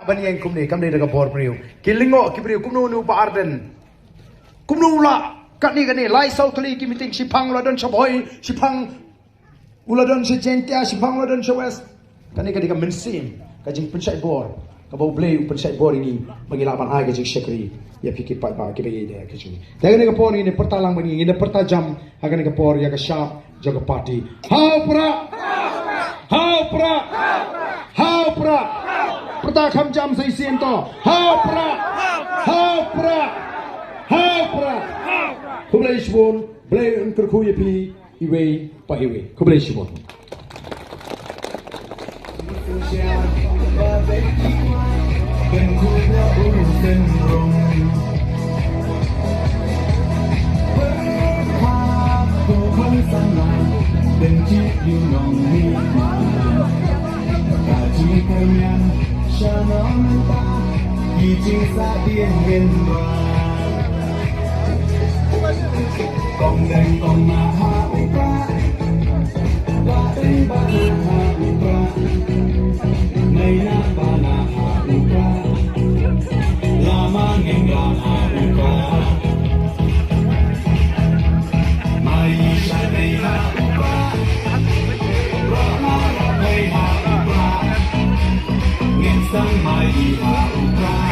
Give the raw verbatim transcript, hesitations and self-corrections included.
Ban ïeng kumne kam dei da ka bor briew. Ki lyngngoh ki briew kumno, kumno u Bah Ardent. Kumno u lah katne katne lai saw tylli ki meeting, shiphang u la don sha Bhoi, shiphang u la don sha Jaintia, shiphang u la don sha West. Kane ka dei ka mynsiem ka jingpynshait bor kaba U Blei u pynshait bor ïa ngi ba ngi lah ban ai ka jingshakri ïa phi ki paidbah kiba ïeit ïa ka jong ngi. Te kane ka por ngin ïa pyrta lang bad ngi, ngin ïa pyrta jam ha kane ka por ïa ka shap jong ka party. Ha u Prah! Ha u Prah! Ha u Prah! Pyrta kham jam sa shisien to. Ha u Prah! Ha u Prah! Ha u Prah! Khublei shibun, Blei un kyrkhu ïa phi iwei pa iwei. Khublei shibun. Kong deng kong na ha u Prah, ba deng ba na ha u Prah, mai na ba na ha u Prah, la ma ngin la ha u Prah. Mai sha nei ha u Prah, ba ma la mai ha u Prah, ngin sang mai ha u Prah.